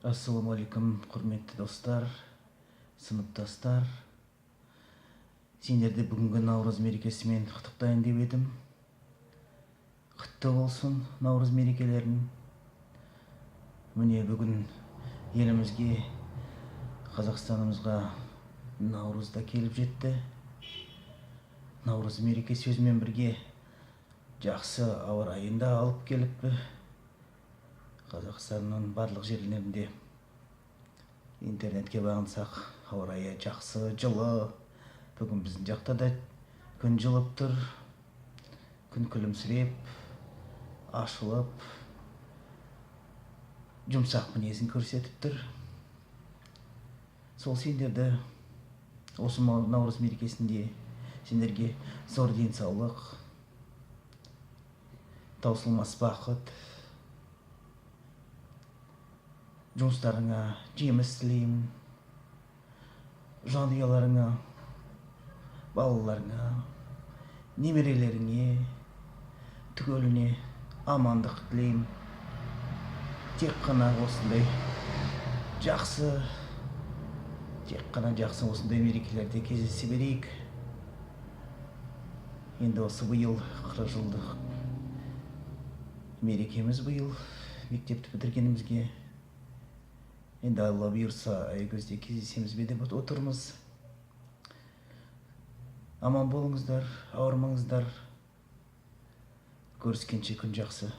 Ассалаумағалейкум, құрметті достар, сыныптастар. Сендерді бүгінгі Наурыз мерекесімен құттықтайын деп едім. Құтты болсын Наурыз мерекелерің. Міне, бүгін елімізге, Қазақстанымызға Наурыз да келіп жетті. Наурыз мерекесі өзімен бірге жақсы ауа райын да алып келіпті. Қазақстанның барлық жерлерінде, интернетке бағынсақ, ауа райы жақсы, жылы. Бүгін біздің жақта да күн жылып тұр. Күн күлімсіреп, ашылып, жұмсақ мінезін көрсетіп тұр. Сол сендерді осы Наурыз мерекесінде сендерге зор денсаулық, таусылмас бақыт, жұмыстарыңа жеміс тілеймін, жанұяларыңа, балаларыңа, немерелеріңе, түгеліне амандық тілеймін. Тек қана осындай жақсы, тек қана жақсы осындай мерекелерде кездесе берейік. Енді осы биыл 40 жылдық мерекеміз, биыл мектепті бітіргенімізге. Енді Алла бұйырса, Аягөзде кездесеміз бе деп отырмыз. Аман болыңыздар, ауырмаңыздар. Көріскенше, күн жақсы.